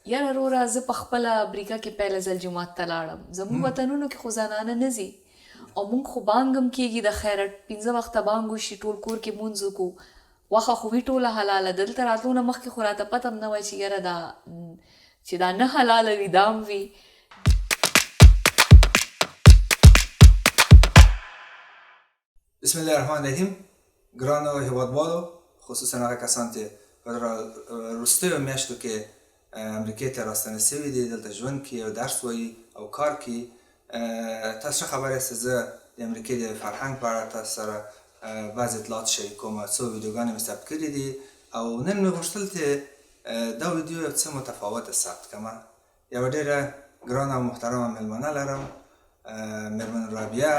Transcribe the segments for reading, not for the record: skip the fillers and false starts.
یاره روره زه په خپله امریکا کې پهله ځل جومات ته لاړم. زموږ وطنونو کې خو زنانه نه ځي او موږ خو بانګ هم کیږي د خیره، 5 وخته بانګ وشي، ټول کور کې مونځ وکړو، غوښه خو وي ټوله حلاله. دلته راتلو نه مخکې خو راته پته هم نه وه چې یاره دا چې دا نه حلاله وي دا هم وي. بسم الله الرحمن الرحیم. ګرانو هیوادوالو، خصوصا هغه کسان چې په وروستیو میاشتو کې امریکې ته راستانه شوي دي، دلته ژوند کوي او درس وایي او کار کوي، تاسو ښه خبر یاست زه د امریکې د فرهنګ په اړه تاسو سره بعضې اطلاعات شریکوم. څو ویډیوګانې مې ثبت کړي دي او نن مې غوښتل چې دا ویډیو یو څه متفاوته ثبت کړم. یوه ډېره ګرانه او محترمه مېلمنه لرم، مېرمن رابعه.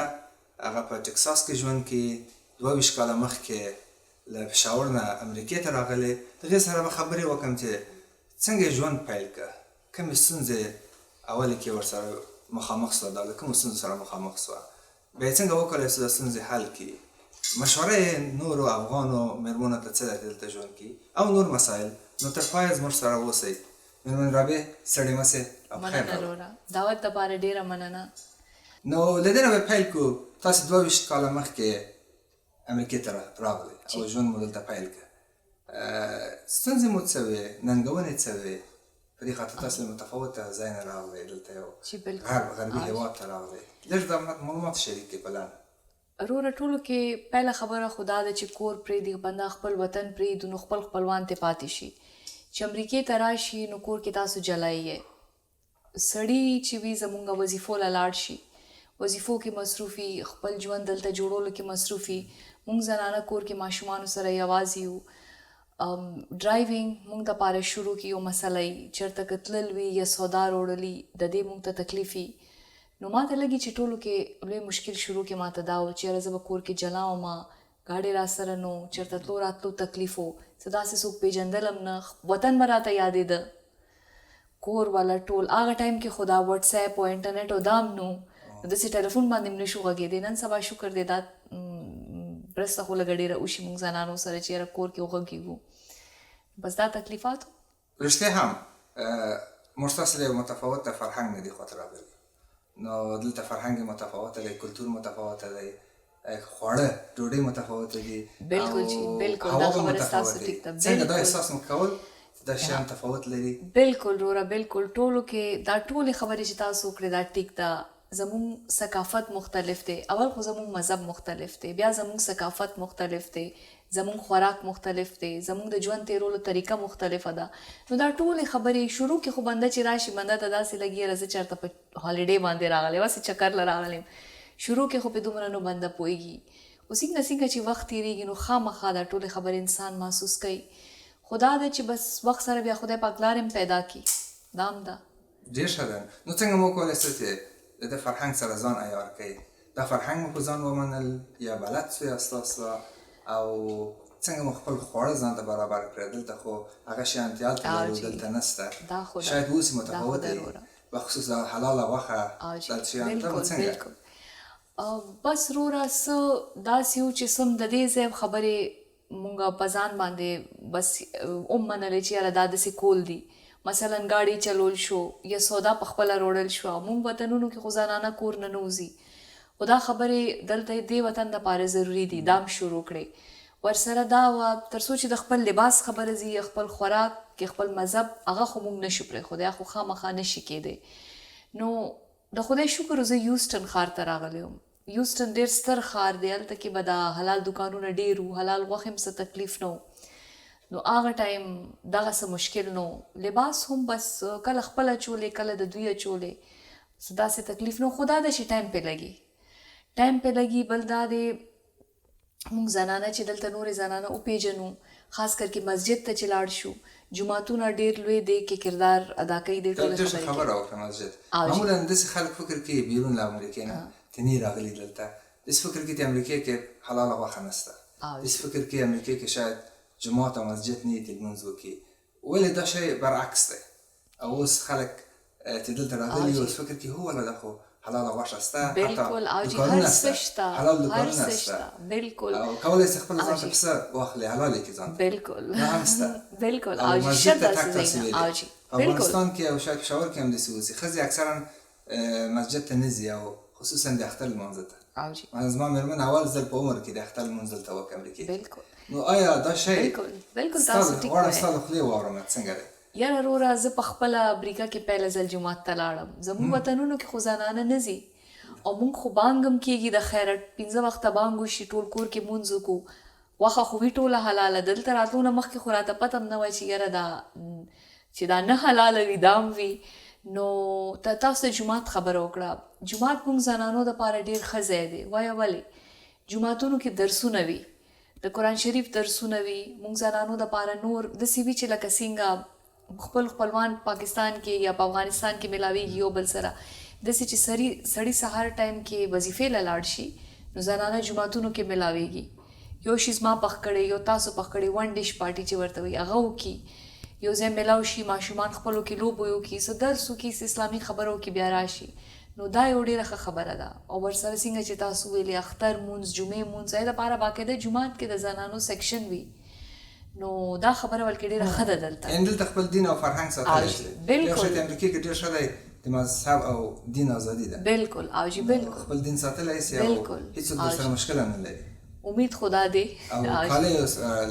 هغه په ټکساس کې ژوند کوي، 22 کاله مخکې له پېښور نه امریکې ته راغلې. دغې سره به خبرې وکړم چې څنګه یې ژوند پیل کړ، کومې ستونزې اولې کې ورسره مخامخ سوه، دا له کومو ستونزو سره مخامخ سوه، بیا یې څنګه وکولای سو دا ستونزې حل کړي، مشوره یې نورو افغانو مېرمنو ته څه ده چې دلته ژوند کوي او نور مسایل. نو تر پایه زموږ سره اوسئ. مېرمن رابعې، ستړې مه سې او په خیر مننه راغلې. روره، دعوت دپاره ډېره مننه. نو له دې نه به پیل کړو. تاسو 22 کاله مخکې امریکې ته راغلئ او ژوند مو دلته پیل کړ. ستونزې مو څه وې، ننګونې څه وې؟ په دې خاطر تاسو له متفاوته ځای نه راغلئ، دلته یو غرب غربي هېواد ته راغلئ. لږ دا معلومات شریک کړئ په لنډه. روره ټولو کې پهله خبره خو دا ده چې کور پرېږدي، بنده خپل وطن پرېږدي نو خپل خپلوان ترې پاتې شي. چې امریکې ته راشي نو کور کې تاسو جلايي یئ. سړي چې وي زمونږ وظیفو له لاړ شي، وظیفو کې مصروف وي، خپل ژوند دلته جوړولو کې مصروف وي. مونږ زنانه کور کې ماشومانو سره یوازې یو. ډرایوینګ مونږ د پاره شروع کې یو مسله وي، چېرته که تلل وي یا سودا روړل وي د دې مونږ ته تکلیف وي. نو ماته لګي چې ټولو کې لوی مشکل شروع کې ماته دا و چې یاره زه به کور کې جلا وم، ګاډی راسره نو، چېرته تلو راتلو تکلیف و، څه داسې څوک پېژندلم نه، وطن به راته یادېده، کور والا ټول. هغه ټایم کې خو دا واتس اپ او انټرنیټ او دا هم نو، نو داسې ټلیفون باندې هم نشو غږېدی. نن سبا شکر دی دا مرسته خو لږه ډېره وشي مونږ زنانو سره چې یاره کور کې وغږېږو. بس دا تکلیفات وو. رښتیا هم موږ تاسو له یو متفاوته فرهنګ نه دې خواته راغلي، نو دلته فرهنګ متفاوته دی، کلتور متفاوته دی، خواړه ډوډۍ متفاوته دي، بالکل چې بالکل دا هوا به خبره ستاسو متفاوته ټیک ده. څنګه دا بالکل احساس مو کول چې دا شیان تفاوت لري؟ بالکل روره، بالکل. ټولو کې دا ټولې خبرې چې تاسو وکړې دا ټیک ده. زموږ ثقافت مختلف دی، اول خو زموږ مذهب مختلف دی، بیا زموږ ثقافت مختلف دی، زموږ خوراک مختلف دی، زموږ د ژوند تیرولو طریقه مختلفه ده. نو دا ټولې خبرې شروع کې خو بنده چې راشي بنده ته داسې لګي یاره زه چېرته په هالیډې باندې راغلی یم، هسې چکر له راغلی یم. شروع کې خو پرې دومره نو بنده پوهېږي، خو څنګه څنګه چې وخت تېرېږي نو خامخا دا ټولې خبرې انسان محسوس کوي. خو دا ده چې بس وخت سره بیا خدای پاک لارې هم پیدا کړي، دا هم ده. ډېر ښه ده. نو څنګه مو وکولای شول چې د ده فرهنګ سره ځان عیار کړئ؟ دا فرهنګ مو په ځان ومنل یا بلد شو یا ستاسو، او څنګه مو خپل خواړه ځان ته برابر کړل؟ دلته خو هغه شیان چې هلته لرو دلته نشته، شاید اوس متفاوته وي، بخصوص دا حلاله غوښه، دا شیان دا مو څنګه؟ بالکل. بس روره څه داسې و چې سم د دې ځای خبرې مونږ په ځان باندې بس ومنلې چې یاره دا داسې کول دي. مثلا ګاډی چلول شو یا سودا په خپله روړل شوه. مونږ وطنونو کې خو زنانه کور نه نوځي، خو دا خبرې دلته دې وطن دپاره ضروري دي، دا هم شروع کړې. ورسره دا وه تر څو چې د خپل لباس خبره ځي یا خپل خوراک کې خپل مذهب، هغه خو مونږ نه شو پرېښودی، هغه خو خامخا نه شي کېدی. نو د خدای شکر زه یوسټن ښار ته راغلی وم. یوسټن ډېر ستر ښار دی، هلته کې به دا حلال دوکانونه ډېر وو، حلال غوښې هم څه تکلیف نه و، نو هغه ټایم دغه څه مشکل نه و. لباس هم بس کله خپل اچولې کله د دوی اچولې، څه داسې تکلیف نه و. خو دا ده چې ټایم پې لګي، ټایم پې لګي. بل دا دی موږ زنانه چې دلته نورې زنانه وپېژنو، خاص کر کې مسجد ته چې لاړ شو، جوماتونه ډېر لوی دی کې کردار ادا کوي دې ټولې ډېر ښه خبرې کې. خبره وکړه. مسجد او جي معمولا داسې خلک فکر کوي بیرون له امریکې نه چې نه راغلي دلته، داسې فکر کوي چې امریکې کې حلاله غوښه نشته، او داسې جي فکر کوي امریکې کې شاید جومات او مسجد نه چې لمونځ وکړي. ولې دا شی برعکس دی؟ او اوس خلک چې دلته او راغلي جي اوس فکر کوي هو والله دا خو حلاله غوښه شته، بالکل حتی او جی، هر دوکانونه څه شته، شته، حلال هر دوکانونه څه شته شته، بالکل او کولای شئ خپل او ځان ته جی پسه واخلئ، حلال یې کړئ ځان ته، بالکل دا هم شته. بالکل او او جی، مسجد شته ته داسې تګ تاسو ځایونه ویلې او جی، په بالکل. افغانستان کې او شاید پېښور کې هم داسې اوسي، ښځې اکثرا مسجد ته نه ځي او خصوصا د اختر لمانځه ته. او جی. زما مېرمن اول ځل په عمر کې د اختر لمونځ دلته وکړ امریکې کې. بالکل. نو آیا دا شی بالکل بالکل ستا تاسو ټیک غواړم وایئ. ستا له خولې واورم څنګه دی؟ یاره روره، زه په خپله امریکا کې پهله ځل جومات ته لاړم. زموږ وطنونو کې خو زنانه نه ځي او موږ خو بانګ هم کېږي د خیره، 5 وخته بانګ وشي، ټول کور کې مونځ وکړو، غوښه خو وي ټوله حلاله. دلته راتلو نه مخکې خو راته پته هم نه وه چې یاره دا چې دا نه حلاله وي دا هم وي. نو تاسو د جومات خبره وکړه، جومات موږ زنانو دپاره ډېر ښه ځای دی. وایه ولې؟ جوماتونو کې درسونه وي، د قرآن شریف درسونه وي، موږ زنانو دپاره نور داسې وي چې لکه څنګه خپل خپلوان پاکستان کې یا په افغانستان کې ملاویږي یو بل سره، داسې چې سړي سهار ټایم کې وظیفې له لاړ شي نو زنانه جوماتونو کې ملاویږي. یو شیز ما پخ کړی، یو تاسو پخ کړی، ون ډش پارټي چې ورته وایي هغه وکړي، یو ځای ملاو شي، ماشومان خپلو کې لوبو وکړي، څه درس وکړي، څه اسلامي خبرو کې بیا راشي. نو دا یو ډېره ښه خبره ده. او ورسره څنګه چې تاسو ویلې اختر مونځ، جمعې مونځ، هغې دپاره باقاعده جومات کې د زنانو سیکشن وي. نو دا خبره بلکې ډېره ښه ده دلته. یعنې دلته خپل دین او فرهنګ ساتلی شي. بالکل. یو شی امریکې کې ډېر ښه دی، د مذهب او دین ازادي ده. بالکل او جی، بالکل. خپل دین ساتلی شي او هیڅوک درسره مشکل نه لري. امید خدا دی. او کالي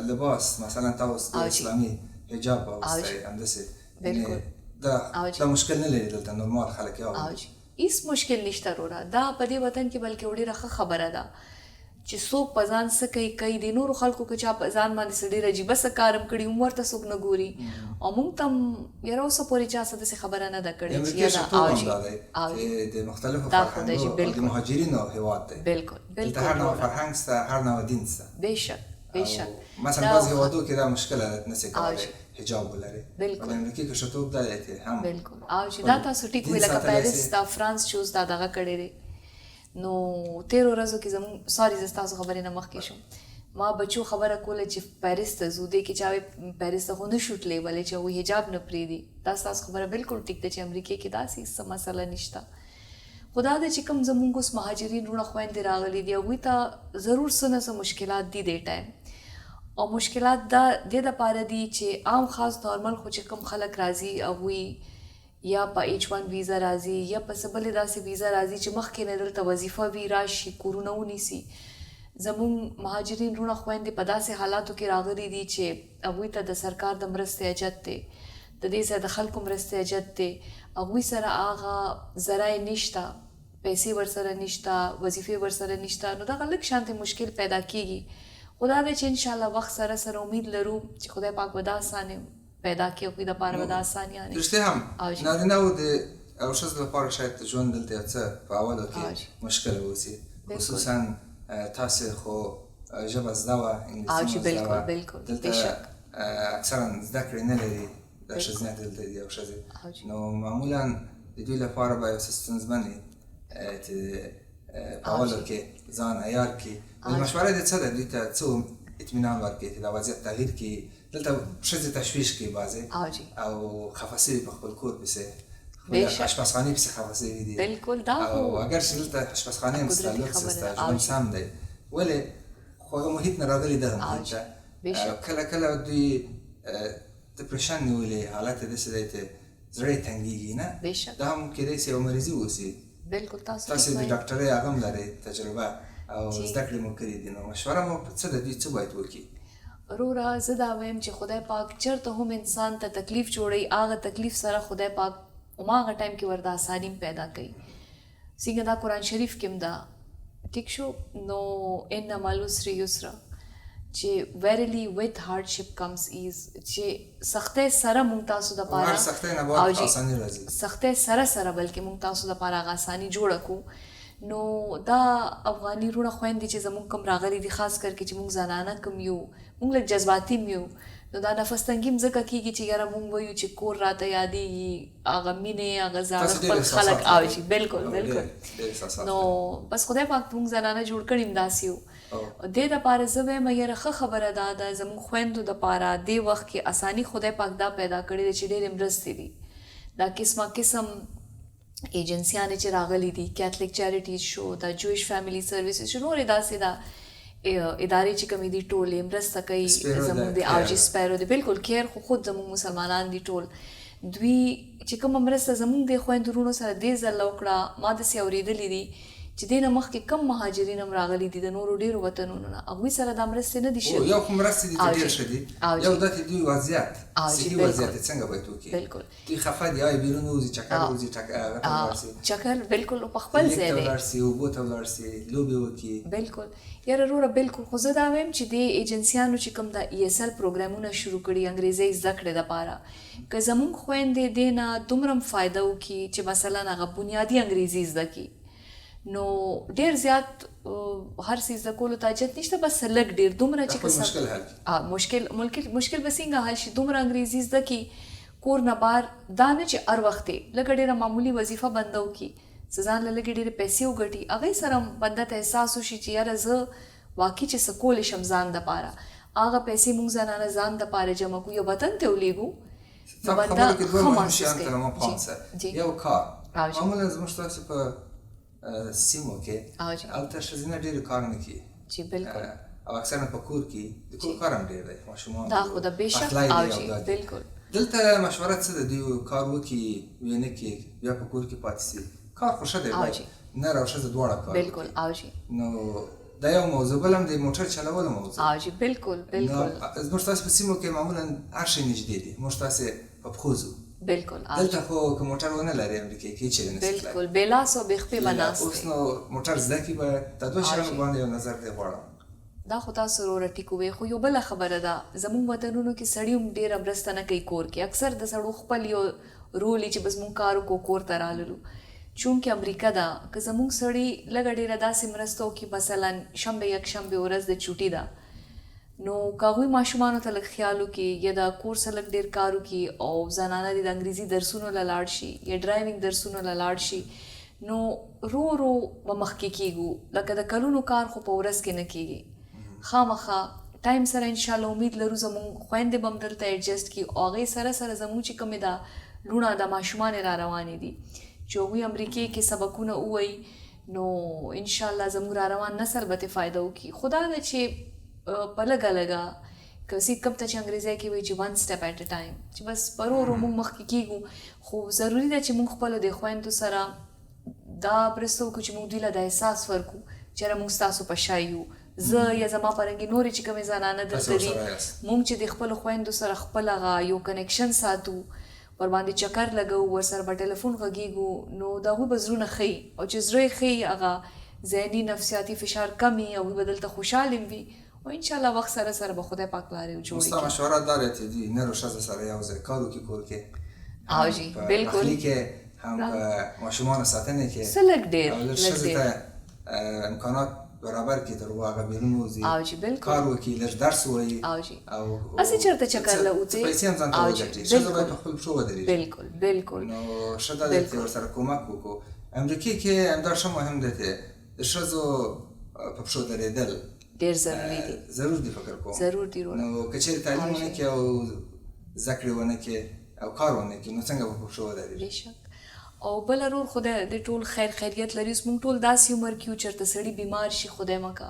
لباس مثلا تاسو د اسلامي حجاب اغوستی همداسې، بالکل. دا دا مشکل نه لري دلته، نورمال خلک یې اغوندي. هیڅ مشکل نشته وروره، دا په دې وطن کې بلکې ډېره ښه خبره ده چې څوک په ځان څه کوي کوي. د نورو خلکو که چا په ځان باندې څه ډېر عجیبه څه کار هم کړي هم ورته څوک نه ګوري. او موږ ته هم یاره اوسه پورې چا څه داسې خبره نه ده کړې چې یاره چې د مختلفو فرهنګونو او د مهاجرینو هېواد دی. بالکل دلته هر نوع فرهنګ شته، هر نوع دین شته. بېشک بېشک. مثلا بعضې هېوادو کې دا مشکله ده، نه شي کولی حجاب ولري. بالکل. د امریکې کې ښه توب دا دی چې هم بالکل او چې دا تاسو ټیک ویل، لکه پیرس دا فرانس چې اوس دا دغه کړی دی. نو تېرو ورځو کې زموږ، سوري زه ستاسو خبرې نه مخکې شوم، ما بچو خبره کوله چې پیرس ته ځو، دې کې چا وی پیرس ته خو نه شو تللی ولې چې هغوی حجاب نه پرېږدي. دا ستاسو خبره بالکل ټیک ده چې امریکې کې داسې څه مسله نشته. خو دا ده چې کوم زموږ اوس مهاجرین وروڼه خویندې راغلي دي، هغوی ته ضرور څه نه څه مشکلات دي دې ټایم. او مشکلات دا دې دپاره دي چې عام خاص نورمل خو چې کوم خلک راځي هغوی یا په H-1 ویزا راځي یا په څه بلې داسې ویزا راځي چې مخکې نه دلته وظیفه وي، راشي کورونه ونیسي. زموږ مهاجرین وروڼه خویندې په داسې حالاتو کې راغلي دي چې هغوی ته د سرکار د مرستې حاجت دی، د دې ځای د خلکو مرستې حاجت دی. هغوی سره هغه ذرایع نشته، پیسې ورسره نشته، وظیفې ورسره نشته، نو دغه لږ شانتې مشکل پیدا کیږي. خو دا دی چې انشاءالله وخت سره سره امید لرو چې خدای پاک به دا اسانې پیدا کړي، هغوی دپاره به دا اساني. رښتیا هم نارینه او د او ښځو لپاره شاید ژوند دلته یو څه په اولو کې مشکل اوسي، خصوصا تاسې خو ژبه زده وه، انګلیسي مو زده وه. دلته اکثرا زده کړې نه لري دا ښځینه دلته دي او ښځې، نو معمولا د دوی لپاره به یو څه ستونزمن وي چې په اولو کې ځان عیار کړي. مشوره دې څه ده دوی ته، څه اطمینان ورکړي چې دا وضعیت تغییر کړي؟ دلته ښځې تشویش کوي بعضې او خفه سوي په خپل کور پسې، خپل اشپزخانې پسې خفه سوي دي. بالکل. دا او اګر چې دلته اشپزخانې هم شته، لوکس شته، ژوند سم دی، ولې خو هغه محیط نه راغلي دغه محیط ته. کله کله دوی depression نیولې، حالت یې داسې دی چې زړه یې تنګېږي، نه دا هم کېدای شي یو مریضي اوسي. بالکل. تاسو د ډاکټرۍ هغه هم لرئ تجربه او زده کړې مو کړې دي، نو مشوره مو څه ده، دوی څه باید وکړي؟ وروره زه دا وایم چې خدای پاک چېرته هم انسان ته تکلیف جوړوي، هغه تکلیف سره خدای پاک هماغه ټایم کې ورته اساني هم پیدا کوي. څنګه دا قرآن شریف کې هم ده، ټیک شو، نو ان مع العسر یسرا، چې verily with hardship comes ease، چې سختۍ سره مونږ تاسو دپاره سختۍ سره سره بلکې مونږ تاسو دپاره هغه اساني جوړه کړو. نو دا افغاني وروڼه خویندې چې زمونږ کوم راغلي دي، خاص کر کې چې مونږ زنانه کوم یو، مونږ لږ جذباتي هم یو، نو دا نفس تنګي هم ځکه کېږي چې یاره مونږ وایو چې کور راته یادېږي، هغه مینې، هغه زاړه خپل خلک. او جي بالکل بالکل. نو بس خدای پاک مونږ زنانه جوړ کړي هم داسې یو. دې دپاره زه وایم یاره ښه خبره دا ده زمونږ خویندو دپاره دې وخت کې اساني خدای پاک دا پیدا کړې ده چې ډېرې مرستې دي، دا قسمه قسم ایجنسیانې چې راغلي دي، کیتھلیک چیریټیز شو، دا جویش فیملی سروسز شو، نورې داسې دا ادارې چې کومې دي ټولې مرسته کوي زموږ د او جي سپیرو دی، بالکل کیر خو خود زموږ مسلمانان دي ټول. دوی چې کومه مرسته زموږ د خویندو وروڼو سره دې ځل وکړه، ما داسې اورېدلي دي چې دې نه مخکې کم مهاجرین هم راغلي دي د نورو ډېرو وطنونو نه، هغوی سره دا مرستې نه دي شوي. یو خو مرستې دي چې ډېر ښه دي، یو دا چې دوی وضعیت، صحي وضعیت څنګه باید وکړي. بالکل دوی خفه دي، آیا بیرون ووځي، چکر ووځي، هغه ته ولاړ سي، چکر بالکل په خپل ځای دی، ولاړ سي، اوبو ته ولاړ سي، لوبې وکړي. بالکل یاره وروره بالکل. خو زه دا وایم چې دې ایجنسیانو چې کوم دا ای ایس ال پروګرامونه شروع کړي انګریزۍ زده کړې دپاره، که زموږ خویندې دې نه دومره هم فایده وکړي چې مثلا هغه بنیادي انګریزي زده کړي، نو ډېر زیات هر څه زده کولو ته حاجت نشته، بس لږ ډېر دومره چې مشکل حل کړي. مشکل به څنګه حل شي؟ دومره انګریزي زده کړي کور نه بار، دا نه چې هر وخت یې لږه ډېره معمولي وظیفه بنده وکړي، څه ځان له لږې ډېرې پیسې وګټي، هغې سره هم بنده ته احساس وشي چې یاره زه واقعي چې څه کولی شم ځان دپاره، هغه پیسې موږ زنانه ځان دپاره جمع کړو، یو وطن ته ولیږو. نو بنده ښه محسوس کوي. یو کار معمولا زموږ تاسو په سیمو کې هلته ښځینه ډېرې کار نه کوي. جی بالکل. او اکثرا په کور کې د کور کار هم ډېر دی، ماشومان دا خو د بېشک. بالکل. دلته مشوره څه ده؟ دوی کار وکړي ویې نه کړي، بیا په کور کې پاتې سي، کار خو ښه دی، باید نر او ښځه دواړه کار. بالکل. نو دا یو موضوع. بل هم د موټر چلولو موضوع. بالکل بالکل. زموږ تاسو په سیمو کې معمولا هر شی نږدې دي، موږ تاسې په پښو ځو. بالکل. دلته خو که موټر ونه لرې امریکې کې چېرې نه شې تلای. بالکل، بې لاس او بې خپې به ناست. اوس نو موټر زده کړي باید. دا دوه شیانو باندې یو نظر دی غواړم. دا خو تاسو وروره ټیک وویل، خو یو بله خبره ده، زموږ وطنونو کې سړي هم ډېره مرسته نه کوي کور کې، اکثر د سړو خپل یو رول چې بس موږ کار وکړو کور ته راللو. چونکې امریکا ده، که زموږ سړي لږه ډېره داسې مرسته وکړي، مثلا شنبه یکشنبه ورځ د چوټي ده، نو که هغوی ماشومانو ته لږ خیال وکړي یا د کور څخه لږ ډېر کار وکړي او زنانه دې د انګریزي درسونو له لاړ شي یا ډرایوینګ درسونو له لاړ شي، نو رو رو به مخکې کېږو. لکه د کلونو کار خو په ورځ کې نه کېږي، خامخا ټایم سره انشاءالله امید لرو زموږ خویندې به هم دلته ایډجسټ کړي، او هغې سره سره زموږ چې کومې دا لوڼه دا ماشومانې را روانې دي چې هغوی امریکې کې سبقونه ووایي، نو انشاءالله زموږ را روان نسل به ترې فایده وکړي. خو دا ده چې په لږه لږه که څه کوم ته چې انګریزۍ کې وایي چې ون سټپ اټ ا ټایم، چې بس په ورو ورو موږ مخکې کېږو. خو ضروري ده چې موږ خپلو د خویندو سره دا مرسته وکړو چې موږ دوی له دا احساس ورکړو چې یاره موږ ستاسو په شا یو، زه یا زما په رنګې نورې چې کومې زنانه دلته دي، موږ چې د خپلو خویندو سره خپل هغه یو کنیکشن ساتو، ور باندې چکر لګوو، ورسره به ټلیفون غږېږو، نو د هغوی به زړونه ښه وي، او چې زړه یې ښه وي هغه ذهني نفسیاتي فشار کم وي، هغوی به دلته خوشحاله هم وي، او انشاءالله وخت سره سره به خدای پاک لارې جوړې کړي. ستا مشوره دا ده چې دوی نر او ښځه سره یو ځای کار وکړي کور کې، او جی بالکل، پخلي کې هم، په ماشومانو ساتنې کې، څه لږ ډېر لږ ښځې ته امکانات برابر کړي تر هغه بیرون ووځي، او جی بالکل، کار وکړي، لږ درس ووایي، او جی او هسې چېرته چکر له وځي، پیسې هم ځان ته وګټي، ښځه باید په خپل پښو ودرېږي. بالکل بالکل. نو ښه دا ده چې ورسره کومک وکړو. امریکې کې همدا ښه مهم دی چې د ښځو په پښو درېدل ډېر ضروري دي. ضرور دي، فکر کوم ضرور دي وروره. نو که چېرې تعلیم ونه کړي او زده کړې ونه کړي او کار ونه کړي، نو څنګه به په پښو ودرېږي؟ بېشک. او بل ورور خدای دې ټول خیر خیریت لري. اوس موږ ټول داسې عمر کې یو چېرته سړي بیمار شي، خدای مه که،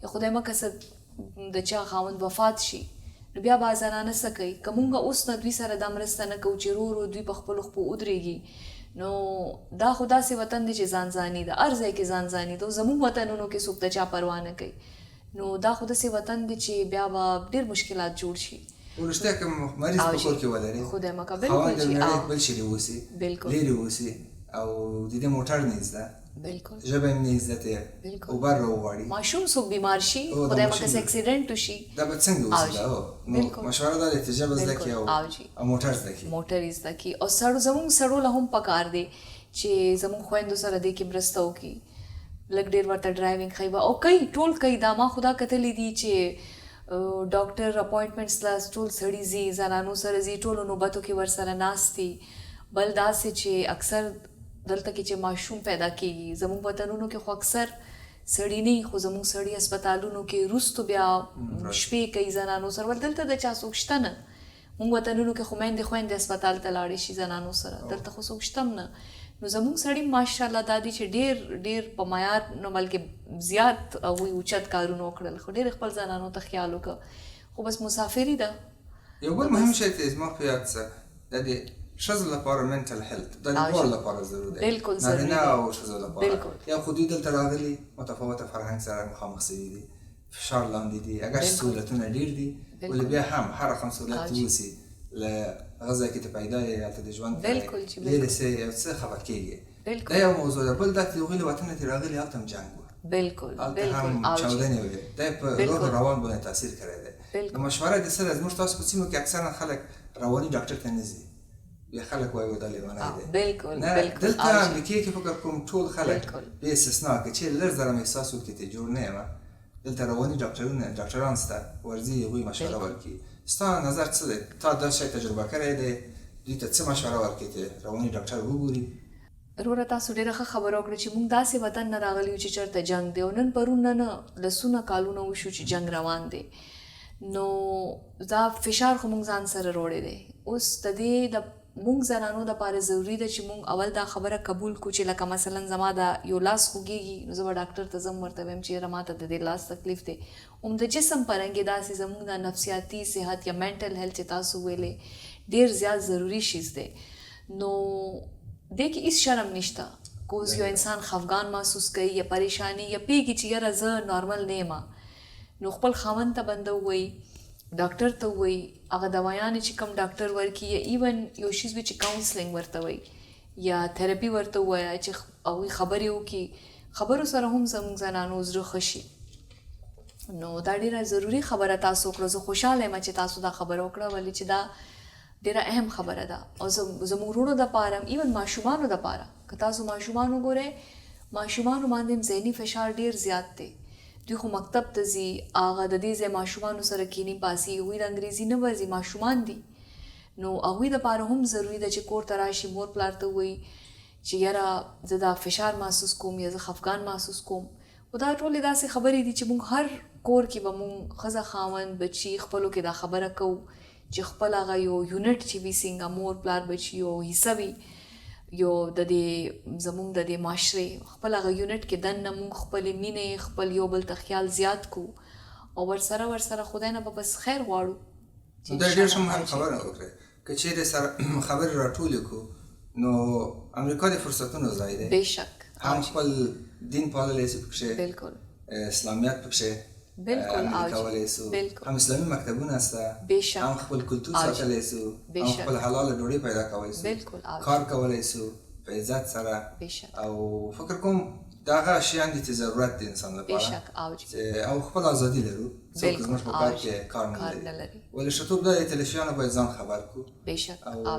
یا خدای مه که څه د چا خاوند وفات شي، نو بیا به زنانه څه کوي؟ که موږ اوس نه دوی سره دا مرسته نه کوو چې ورو ورو دوی په خپلو خپو ودرېږي، نو دا خو داسې وطن دی چې ځان ځاني ده، هر ځای کې ځان ځاني ده. زموږ وطنونو کې څوک د چا پروا نه کوي، نو دا خو داسې وطن دی چې بیا به ډېر مشکلات جوړ شي. ورښتیا که مریض په کور کې ولري، خدای مه که، بالکل، چې بل چېرې اوسي، لیرې اوسي، او د دې موټر نه زده، بالکل، ژبه یې نه زده، ته اوبر راوغواړي، ماشوم څوک بیمار شي، خدای مه که څه اکسیډنټ وشي، دا به څنګه اوسي؟ دا نو مشوره دا ده چې ژبه زده کړي او موټر زده کړي، موټر یې زده کړي. او سړو زموږ سړو له هم پکار دی چې زموږ خویندو سره دې کې مرسته وکړي، لږ ډېر ورته ډرایوینګ ښیي او کوي، ټول کوي. دا ما خو دا کتلي دي چې ډاکټر اپوینټمنټس له ټول سړي ځي، زنانو سره ځي، ټولو نوبتو کې ورسره ناست دي. بل داسې چې اکثر دلته کې چې ماشوم پیدا کېږي، زموږ وطنونو کې خو اکثر سړي نه، خو زموږ سړي هسپتالونو کې وروستو بیا شپې کوي زنانو سره، ول دلته د چا څوک شته نه، مونږ وطنونو کې خو میندې خویندې هسپتال ته لاړې شي زنانو سره، دلته خو څوک شته هم نه. نو زمونږ سړي ماشاءالله دا دي چې ډېر ډېر په معیار نه بلکې زیات هغوی اوچت کارونه وکړل، خو ډېر خپل زنانو ته خیال وکړ، خو بس مسافري ده. یو بل مهم شی چې زما په یاد څه د دې ښځو لپاره منټل هیلت د دواړو لپاره ضروري دی، بالکل ضروري نارینه او ښځو لپاره. بالکل. یو خو دوی دلته راغلي متفاوته فرهنګ سره مخامخ سوي دي، فشار لاندې دي، اګر چې سهولتونه ډېر دي ولې بیا هم هر رقم سهولت اوسي له هغه ځای کې ته پیدا یې، هلته د ژوند بالکل چې لرې سې یو څه خفه کېږي. دا یو موضوع ده. بل دا چې هغوی له وطنه چې راغلي هلته هم جنګ و، بالکل هلته هم چاودنې وې، دا یې په روح روان باندې تاثیر کړی دی. نو مشوره د څه ده؟ زموږ تاسو په سیمو کې اکثرا خلک رواني ډاکټر ته نه ځي، بیا خلک وایي دا لیونی دی. بالکل. نه، دلته امریکې کې فکر کوم ټول خلک بې استثنا که چېرې لږ ذره مې احساس وکړي چې جوړ نه یم، دلته رواني ډاکټران سته، ورځي هغوی مشوره ورکړي. ستا نظر څه دی؟ تا دا شی تجربه کړی دی، دوی ته څه مشوره ورکړي چې رواني ډاکټر وګوري؟ وروره تاسو ډېره ښه خبره وکړه چې موږ داسې وطن نه راغلي یو چې چېرته جنګ دی، او نن پرون نه نه لسونه کالونه وشو چې جنګ روان دی، نو دا فشار خو موږ ځان سره روړی دی. اوس د دې د موږ زنانو دپاره ضروري ده چې موږ اول دا خبره قبول کړو چې لکه مثلا زما دا یو لاس خوږېږي نو زه به ډاکټر ته ځم ورته وایم چې یاره ماته د دې لاس تکلیف دی. هم د جسم په رنګ داسې زموږ دا نفسیاتي صحت یا منټل هیلت چې تاسو ویلې ډېر زیات ضروري شیز دی. نو دې کې هیڅ شرم نشته، که اوس یو انسان خفګان محسوس کوي یا پریشانی یا پیږي چې یاره زه نارمل نه یم، نو خپل خاوند ته بنده ووایي، ډاکټر ته ووایي، هغه دوایانې چې کوم ډاکټر ورکړي، یا ایون یو شیز وي چې کاونسلینګ ورته وایي یا تھراپي ورته ووایه چې هغوی خبرې وکړي، خبرو سره هم زموږ زنانو زړه ښه شي. نو دا ډېره ضروري خبره تاسو وکړه، زه خوشحاله یم چې تاسو دا خبره وکړه، ولې چې دا ډېره اهم خبره ده. او زموږ وروڼو دپاره هم، ایون ماشومانو دپاره، که تاسو ماشومان وګورئ، ماشومانو باندې هم ذهني فشار ډېر زیات دی. دوی خو مکتب ته ځي، هغه د دې ځای ماشومانو سره کینی پاسي، هغوی د انګریزي نه ورځي، ماشومان دي. نو هغوی دپاره هم ضروري ده چې کور ته راشي، مور پلار ته ووایي چې یاره زه دا فشار محسوس کوم یا زه خفګان محسوس کوم. خو دا ټولې داسې خبرې دي چې موږ هر کور کې به موږ ښځه، خاوند، بچي خپلو کې دا خبره کوو چې خپل هغه یو یونټ چې وي، څنګه مور پلار بچي یو حصه وي یو د دې زموږ د دې معاشرې، خپل هغه یونټ کې دننه موږ خپلې مینې، خپل یو بل ته خیال زیات کړو او ورسره ورسره خدای نه به بس خیر غواړو. دا ډېر ښه مهم خبره وکړه. که چېرې سره خبرې راټولې کړو نو امریکا د فرصتونو ځای دی، بېشک هم خپل دین پاللی سو پکښې، بالکل اسلامیت پکښې بالکل کولی سو، هم اسلامي مکتبونه سته، هم خپل کلتور ساتلی سو، هم خپل حلاله ډوډۍ پیدا کولی سو، کار کولی سو په عزت سره. او فکر کوم دغه شیان دي چې ضرورت دی انسان لپاره، او خپل ازادي لرو، څوک زموږ په کار کې کار نه لري. ولې ښه توب دا دی چې له شیانو باید ځان خبر کړو او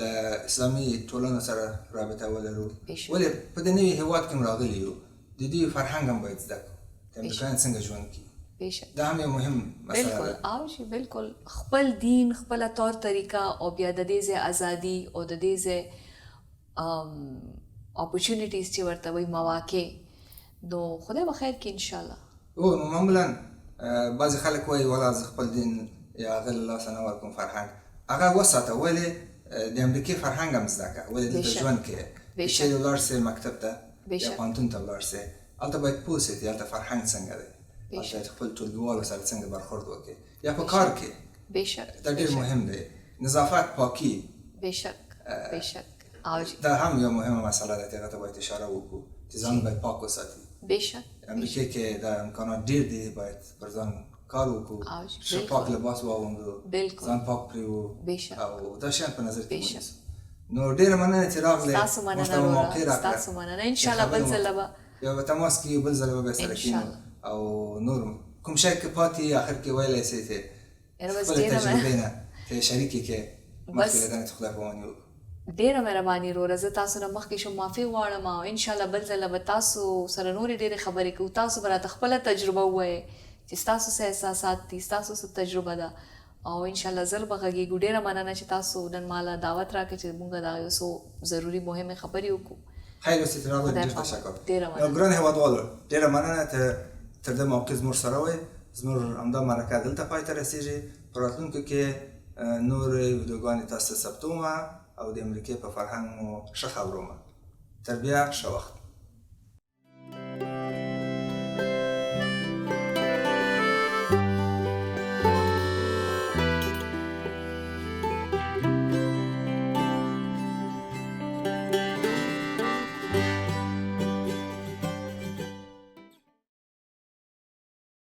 له اسلامي ټولنو سره رابطه ولرو. ولې په دې نوي هېواد کې هم راغلي یو، د دوی فرهنګ هم باید زده کړو چې امریکایان څنګه ژوند کوي. دا هم یو مهم مسله ده. بالکل او چې بالکل خپل دین، خپله طور طریقه، او بیا د دې ځای ازادي او د دې ځای اپورتونیټیز چې ورته وایي، مواقع، نو خدای به خیر کړي انشاءالله. نو معمولا بعضې خلک وایي والا زه خپل دین یا هغه له لاسه نه ورکوم، فرهنګ هغه وساته. ولې د امریکې فرهنګ هم زده کړه، ولې دلته ژوند کې چېرې ولاړ سې مکتب ته یا پوهنتون ته ولاړ سې، هلته باید پوه سې چې هلته فرهنګ څنګه دی، هلته خپل ټولګیوالو سره څنګه برخورد وکړې یا په کار کې. دا ډېر مهم دی. نظافت، پاکي، بېشک بېشک دا هم یو مهمه مسله ده چې هغه ته باید اشاره وکړو چې ځان باید پاک وساتي. بېشک امریکې کې دا امکانات ډېر دي، باید پر ځان کار وکړو، ښه پاک لباس واغوندو، ځان پاک پرېوو، او دا شیان په نظر کې ونیسو. نو ډېره مننه چې راغلې، موږ ته مو موقع راکړه. ستاسو مننه. انشاءالله بل ځل به بیا به تماس کې یو، بل ځل به بیا سره کښېنو او نور کوم شی که پاتې آخر کې ویلی سې چې خپلې تجربې نه چې شریکې کړې مخکې له دې نه چې خدای پاماني وکړو. ډېره مهرباني وروره، زه تاسو نه مخکې شوم، معافي غواړم، او انشاءالله بل ځل به تاسو سره نورې ډېرې خبرې کوو. تاسو به راته خپله تجربه ووایئ چې ستاسو څه احساسات دي، ستاسو څه تجربه ده، او انشاءالله زر به غږېږو. ډېره مننه چې تاسو نن ماله دعوت راکړئ چې موږ دا یو څو ضروري مهمې خبرې وکړو. خیر اوسې چې راغلې، ډېر تشکر. ډېره مننه. ګران هېوادوالو، ډېره مننه چې تر دې موقع زموږ سره وئ. زموږ همدا مرکه دلته پای ته رسېږي. په راتلونکي کې نورې ویډیوګانې تاسو ته ثبتوم او د امریکې په فرهنګ مو ښه خبروم. تر بیا، ښه وخت.